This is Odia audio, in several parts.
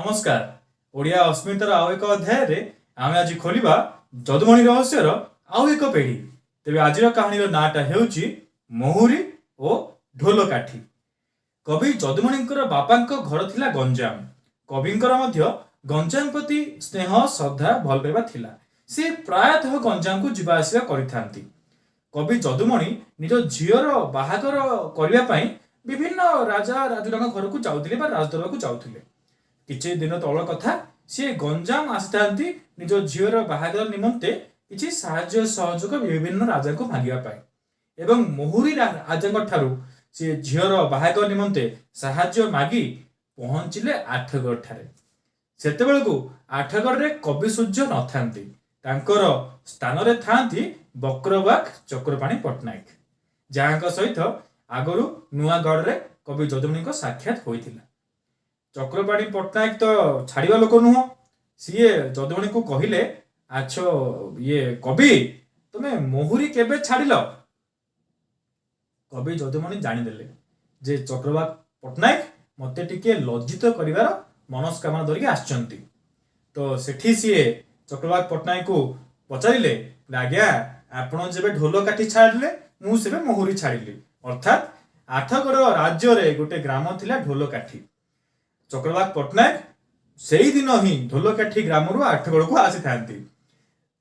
ନମସ୍କାର। ଓଡ଼ିଆ ଅସ୍ମିତାର ଆଉ ଏକ ଅଧ୍ୟାୟରେ ଆମେ ଆଜି ଖୋଲିବା ଯଦୁମଣି ରହସ୍ୟର ଆଉ ଏକ ପେଢ଼ି। ତେବେ ଆଜିର କାହାଣୀର ନାଁଟା ହେଉଛି ମହୁରୀ ଓ ଢୋଲକାଠି। କବି ଯଦୁମଣିଙ୍କର ବାପାଙ୍କ ଘର ଥିଲା ଗଞ୍ଜାମ। କବିଙ୍କର ମଧ୍ୟ ଗଞ୍ଜାମ ପ୍ରତି ସ୍ନେହ, ଶ୍ରଦ୍ଧା, ଭଲ ପାଇବା ଥିଲା। ସେ ପ୍ରାୟତଃ ଗଞ୍ଜାମକୁ ଯିବା ଆସିବା କରିଥାନ୍ତି। କବି ଯଦୁମଣି ନିଜ ଝିଅର ବାହାଘର କରିବା ପାଇଁ ବିଭିନ୍ନ ରାଜା ରାଜୁଡ଼ାଙ୍କ ଘରକୁ ଯାଉଥିଲେ ବା ରାଜଦରବାରକୁ ଯାଉଥିଲେ। କିଛି ଦିନ ତଳ କଥା, ସିଏ ଗଞ୍ଜାମ ଆସିଥାନ୍ତି ନିଜ ଝିଅର ବାହାଘର ନିମନ୍ତେ କିଛି ସାହାଯ୍ୟ ସହଯୋଗ ବିଭିନ୍ନ ରାଜାଙ୍କୁ ମାଗିବା ପାଇଁ ଏବଂ ମହୁରୀ ରାଜାଙ୍କ ଠାରୁ ସିଏ ଝିଅର ବାହାଘର ନିମନ୍ତେ ସାହାଯ୍ୟ ମାଗି ପହଞ୍ଚିଲେ ଆଠଗଡ଼ ଠାରେ। ସେତେବେଳକୁ ଆଠଗଡ଼ରେ କବି ସୂର୍ଯ୍ୟ ନଥାନ୍ତି। ତାଙ୍କର ସ୍ଥାନରେ ଥାଆନ୍ତି ବକ୍ରବାକ ଚକ୍ରପାଣି ପଟ୍ଟନାୟକ, ଯାହାଙ୍କ ସହିତ ଆଗରୁ ନୂଆଗଡ଼ରେ କବି ଯଦୁମଣିଙ୍କ ସାକ୍ଷାତ ହୋଇଥିଲା। ଚକ୍ରପାଣି ପଟ୍ଟନାୟକ ତ ଛାଡ଼ିବା ଲୋକ ନୁହଁ। ସିଏ ଯଦୁମଣିକୁ କହିଲେ, "ଆଚ୍ଛା ଇଏ କବି, ତମେ ମହୁରୀ କେବେ ଛାଡ଼ିଲ?" କବି ଯଦୁମଣି ଜାଣିଦେଲେ ଯେ ଚକ୍ରବାକ ପଟ୍ଟନାୟକ ମତେ ଟିକେ ଲଜ୍ଜିତ କରିବାର ମନସ୍କାମନା ଧରିକି ଆସିଛନ୍ତି। ତ ସେଠି ସିଏ ଚକ୍ରବାକ ପଟ୍ଟନାୟକକୁ ପଚାରିଲେ, "ଆଜ୍ଞା, ଆପଣ ଯେବେ ଢୋଲ କାଠି ଛାଡ଼ିଲେ, ମୁଁ ସେବେ ମହୁରୀ ଛାଡ଼ିଲି।" ଅର୍ଥାତ୍ ଆଠଗଡ଼ ରାଜ୍ୟରେ ଗୋଟେ ଗ୍ରାମ ଥିଲା ଢୋଲକାଠି। ଚକ୍ରବାକ ପଟ୍ଟନାୟକ ସେଇଦିନ ହିଁ ଢୋଲକାଠି ଗ୍ରାମରୁ ଆଠଗଡ଼କୁ ଆସିଥାନ୍ତି।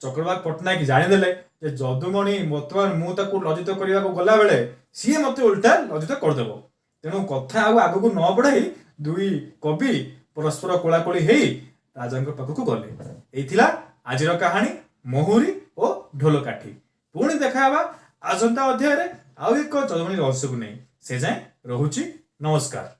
ଚକ୍ରବାକ ପଟ୍ଟନାୟକ ଜାଣିଦେଲେ ଯେ ଯଦୁମଣି ବର୍ତ୍ତମାନ ମୁଁ ତାକୁ ଲଜ୍ଜିତ କରିବାକୁ ଗଲାବେଳେ ସିଏ ମତେ ଓଲଟା ଲଜ୍ଜିତ କରିଦେବ। ତେଣୁ କଥା ଆଉ ଆଗକୁ ନ ବଢାଇ ଦୁଇ କବି ପରସ୍ପର କୋଳାକୋଳି ହେଇ ରାଜାଙ୍କ ପାଖକୁ ଗଲେ। ଏଇ ଥିଲା ଆଜିର କାହାଣୀ ମହୁରୀ ଓ ଢୋଲକାଠି। ପୁଣି ଦେଖା ହେବା ଆସନ୍ତା ଅଧ୍ୟାୟରେ ଆଉ ଏକ ଯଦୁମଣି ରହସ୍ୟକୁ ନେଇ। ସେ ଯାଏଁ ରହୁଛି, ନମସ୍କାର।